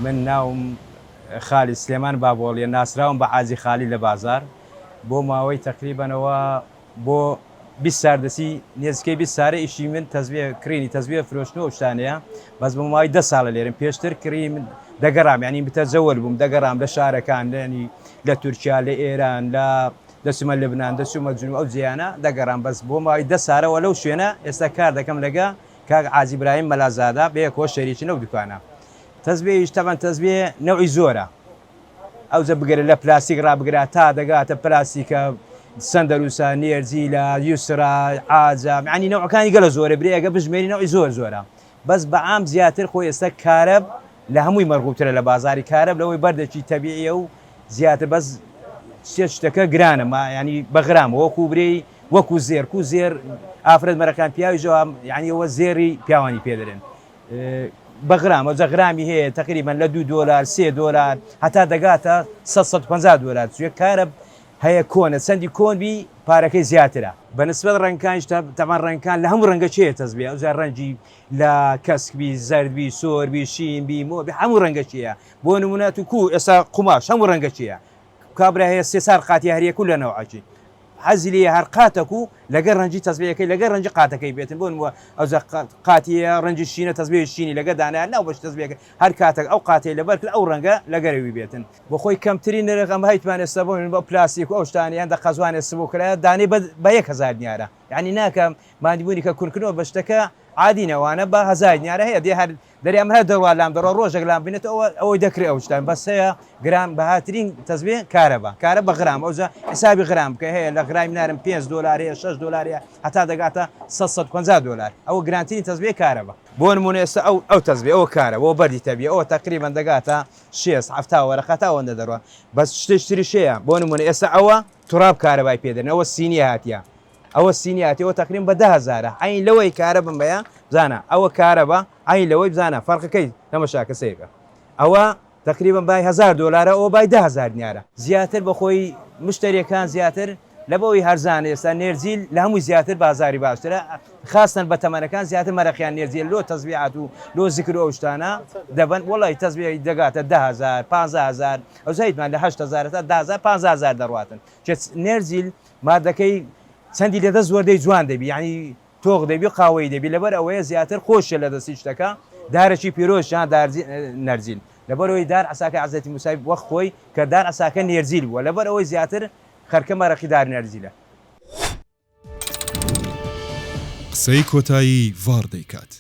من ناوم خالید سلێمان بابۆڵیە ناسراوم بە حاجی خالید لە بازار بۆ ماوەی تەقریبەنەوە بۆ 20 سار دەسی نێزیکەی 20 سارە ئیشی من تەزبیە کڕینی تەزبیە فرۆشتن و ئەو شتانەیە بەس بۆ ماوەی دە ساڵە لێرم پێشتر کڕی من دەگەڕام یعنی متەجەوەل بووم دەگەڕام لە شارەکان یعنی لە تورکیا لە ئێران لە دەچوومە لبنان دەچوومە جنوب ئەو جێیانە دەگەڕام بەس بۆ ماوەی دە سارەوە لەو شوێنە ئێستا کار دەکەم لەگە کاک عازی برایم مەلازادە بەیەکەوە شەریکین لەو دوکانە تەزبێیش تەبعەن تەزبێ نەوعی زۆرە ئەوجە بگرە لە پلاستیک ڕابگرە تا دەگاتە پلاستیکە سەندەروسە نێرجیلە یوسرا عاجە یعنی نەوعەکانی گەلە زۆرە برێ ئەگە بژمێری نەوعی زۆر زۆرە بەس بەعام زیاتر خۆی ئێستا کارەب لە هەمووی مەرغوبترە لە بازاری کارەب لەوەی بەردێکی تەبیعیە و زیاتر بەس شتێ شتەکە گرانە ما ینی بەغرام وەکو برێی وەکو زێر کو زێر ئافرەت مەرەکان پیاوی جواب یعنی ئەوە زێری پیاوانی پێ دەرێن بە غرام ئەوجا غرامی هەیە تقریبا لە دو دۆلار سێ دۆلار هەتا دەگاتە 150 دۆلار چوێ کارە هەیە کۆنە چەندی کۆن بی پارەکەی زیاترە. بە نسبەت ڕەنگەکانیش تەبعەن ڕەنگەکان لە هەموو ڕەنگە چێیە تەزبیە ئەوجا ڕەنگی لە کەسک بی زەرد بی سۆر بی شین بی مۆ بی هەموو ڕەنگە چێیە بۆ نمونە تو کو ئێستا قوماش هەموو ڕەنگە چێیە کابرا هەیە سێ چار قاتی هەر یەک و لە نەوعەکی حەزی لێیە هەر قاتەک و لەگەر ڕەنگی تەزبیەکەی لەگەر ڕەنگی قاتەکەی بێتن بۆ نموە ئەوجا قاتی هەیە ڕەنگی شینە تەزبیەی شینی لەگەر دانایە ناو بەش تەزبیەکە هەر کاتەک ئەو قاتەی لەبەر کرد ئەو ڕەنگە لەگەرەوی بێتن. بۆ خۆی کەمترین نرخ ئەم هەیتمان ئێستا بۆ بۆ پلاستیک و ئەو شتانەی هەندە قەزوانێ سبوو کرایە دانەی بە بە 1000 دینارە یعنی ناکە ماندیبوونی کە کونکردنەوە بە شتەکە عادی نەوانە بە هەزار دینارە هەیە دێ هەر دەرێ ئەم هەر دەڕوا لام دەڕوا ڕۆژێک لام بینێتەوە ئەوە ئەوەی دەکرێ ئەو شتان بەس هەیە گران بەهاترین تەزبێ کارەبا کارە بە غرام ئەوجا حسابی غرام بکە هەیە لە غرامی نارم 5 دۆلار هەیە 6 دۆلار هەیە هەتا دەگاتە 100 150 دۆلار ئەوە گرانترین تەزبێ کارەبا بۆ نمونە ئێستا ئەو ئەو تەزبێ ئەوە کارە بۆ بەردی تەبیە ئەوە تقریبا دەگاتە شێست حەفتا وەرەقە تا ئەوەندە دەڕوا بەس شتێکی تریش هەیە بۆ نمونە ئێستا ئەوە توراب کارەبای پێ دەرن ئەوە سینی هاتیە ئەوە سینی هاتیە ئەوە تقریبا بە دە هەزارە عەین لەوەی کارەبم بەیە بزانە ئەوە کارەبا عەین لەوەی بزانە فەرقەکەی تەمەشاکە سەیرکە ئەوە تقریبا بای هەزار دۆلارە ئەوە بای دە هەزار دینارە. زیاتر بەخۆی مشتەریەکان زیاتر لەبەوەی هەرزانە ئێستا نێرجیل لە هەمووی زیاتر بازاری باشترە خاستەن بە تەمەنەکان زیاتر مەرەقیان نێرجیل لۆ تەزبیعات و لۆ زکر و ئەو شتانە دەبەن وەڵی تەزبیع دەگاتە 10000 15000 ئەو زایتمان لە 8000 تا 10000 15000 دەڕواتن چ نێرجیل مادەکەی چەندی لە دەست وەردەی جوان دەبی یعنی تۆخ دەبی و قاوەیی دەبی لەبەر ئەوەیە زیاتر خۆشە لە دەستی شتەکە دارەکی پیرۆز یان دار نەرجیل لەبەرئەوەی دار عەساکەی حەزرەتی موسای وەک خۆی کە دار عەساکە نێرجیل بووە لەبەر ئەوەی زیاتر خەرکە مەرەقی دار نەرجیلە. قسەی کۆتایی ڤاڕ دەیکات.